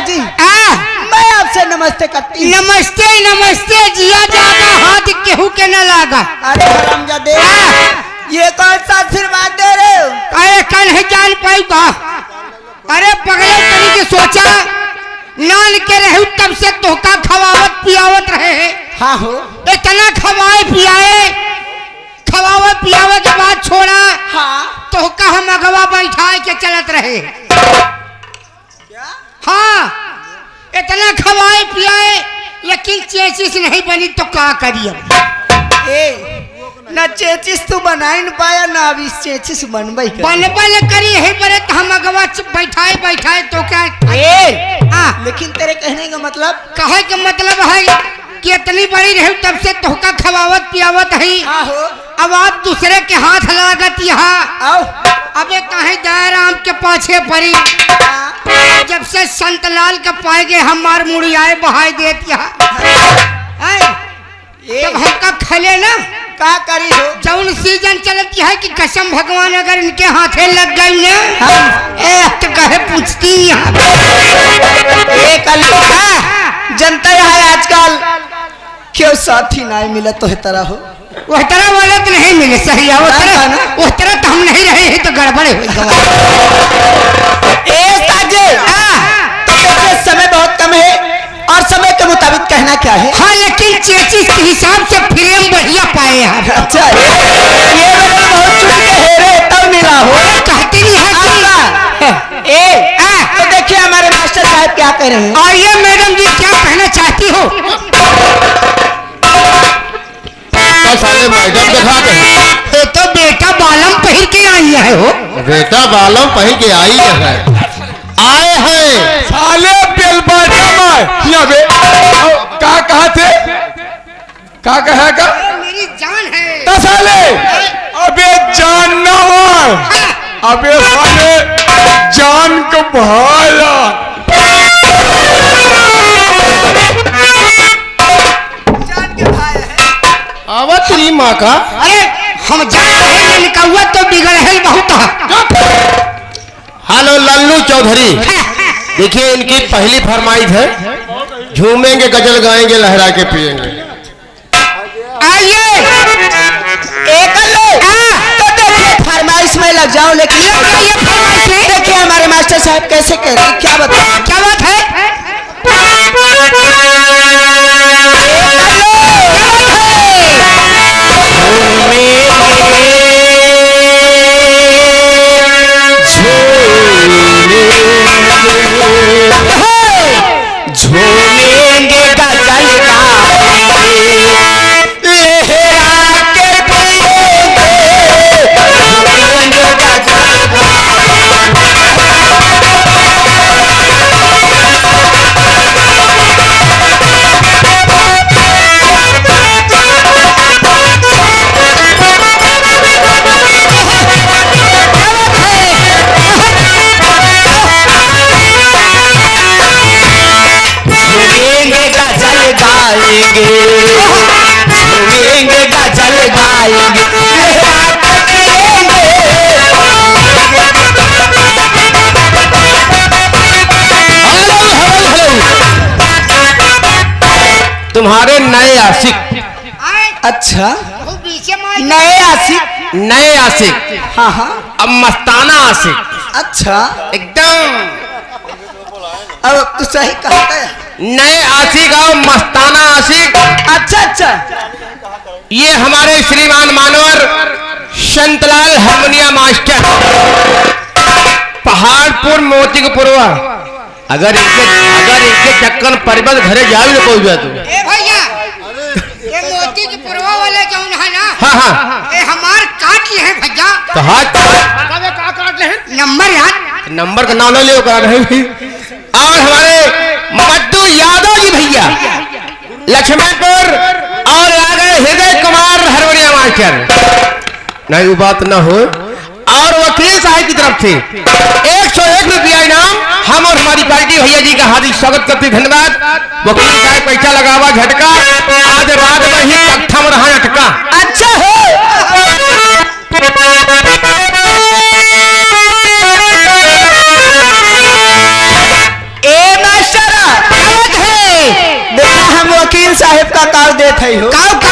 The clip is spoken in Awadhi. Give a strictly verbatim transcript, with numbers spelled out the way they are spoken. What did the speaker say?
जी, आ? मैं आपसे नमस्ते करती हूँ। नमस्ते, नमस्ते, जिया जागा, हाथ केहू के न लागा। अरे हरामजादे, आ? ये कौन सा आशीर्वाद दे रहे हो? अरे, का नहीं जान पाई का? अरे पगले, तनी के सोचा, नान के रहू तब से तोहका खवावत पियावत रहे हैं। हाँ हो। इतना खवाए पियाए, खवावे पियावे के बाद छोड़ा, हाँ। तोहका हम अगवा बैठाए के चलत रहे। क्या? हाँ, इतना खवाए पियाए, लेकिन चेचिस नहीं बनी तो का करी अब? ए, ना चेचिस तू बनाई न पाया, ना अब इस चेचिस बनबे करी। बनबे न करी, यही बरे तो हम अगवा च-, बैठाए, बैठाए तो क्या? ए, हाँ। लेकिन तेरे कहने का मतलब? कहे का मतलब है कि इतनी बड़ी रही तब से तोहका खवावत पियावत है। आहो। अब आप दूसरे के हाथ लागत यहाँ। आओ। अबे काहे दयाराम के पाछे पड़ी? हाँ। जब से संतलाल के पाए गए हमार मुड़ियाए बहाए देत यहाँ। हैं? ए। तब हमका खले ना। का करी हो? जौन सीजन चलत है कि कसम भगवान अगर इनके हाथे लग गई ना, हाँ। ए, तो कहे पूछती यहाँ। ए, कल हाँ। जनता यहाँ आजकल क्यों साथी नाहीं मिलत तोहे तरह हो? वह तरह वाला तो नहीं मिले, सही है, वह ना, तरह, ना, ना। वह तरह तो हम नहीं रहे हैं, तो गड़बड़ हो गवा। ए, साजे, हाँ। तो देखिए, समय बहुत कम है और समय के मुताबिक कहना क्या है? हाँ, लेकिन चेचिस के हिसाब से फ्रेम बढ़िया पाए हैं आप। अच्छा, ये, ये लोग तो बहुत चुन के हेरे, तब मिला हो। अरे, कहते नहीं है कि आपका। ए, आ। तो देखिए हमारे मास्टर साहब क्या कह रहे हैं। और ये मैडम जी क्या कहना चाहती हो? तो साले मैडम दिखा दे। ये तो बेटा बालम पहिर के आई है हो। बेटा बालम पहिर के आई है। आए हैं। साले बेलबाटा मार। या बे, का कहा थे? का कहा का? ये मेरी जान है। तो साले, अबे जान ना मार। अबे साले, जान को भाया। जान के भाई है। आवा तेरी माँ का। अरे, हम जान रहे हैं, निकौआ तो बिगड़ है बहुत। हेलो लल्लू चौधरी, देखिए इनकी पहली फरमाइश है, झूमेंगे गजल गाएंगे लहरा के पिएंगे। आइए। एक लो। हाँ। तो देखिए फरमाइश में लग जाओ, लेकिन ये क्या, ये फरमाइश है? देखिए हमारे मास्टर साहब कैसे कह रहे हैं, क्या बताएं? क्या बात है? झूमेंगे गजल गाएंगे, लहरा के पिएंगे, झूमेंगे गजल गाएंगे। झूमेंगे गजल गाएंगे, झूमेंगे गजल गाएंगे, लहरा के पिएंगे। हेलो, हेलो, हेलो। तुम्हारे नए आशिक। अच्छा। बहुत पीछे मार नए आशिक। नए आशिक। हाँ, हाँ। अब मस्ताना आशिक। अच्छा। एकदम। अब तू सही कहता है। नए आशिक और मस्ताना आशिक। अच्छा, अच्छा। ये हमारे श्रीमान मानवर संतलाल हारमोनिया मास्टर, पहाड़पुर मोती के पुरवा। अगर इनके, अगर इनके चक्कर में परिबल घरे जावे तो पहुंच जाए तू। ए भैया, ये मोती के पुरवा वाले जौन है ना, हाँ, हाँ। ये हमार काट लिए हैं भैया। तो हाथ कबे का काट ले हैं? नंबर यार। नंबर का नाम ना ले, ओकरा नहीं भी। और हमारे मद्दू यादव जी भैया, लक्ष्मणपुर, और आ गए हृदय कुमार हारमोनिया मास्टर। नहीं, वो बात ना हो। और वकील साहब की तरफ से एक सौ एक रुपया इनाम। हम और हमारी पार्टी भैया जी का हार्दिक स्वागत करते हैं, धन्यवाद। वकील साहब पैसा लगावा झटका, आज रात में ही कत्था में रहा अटका। अच्छा हो। ए मास्टर है हो। काव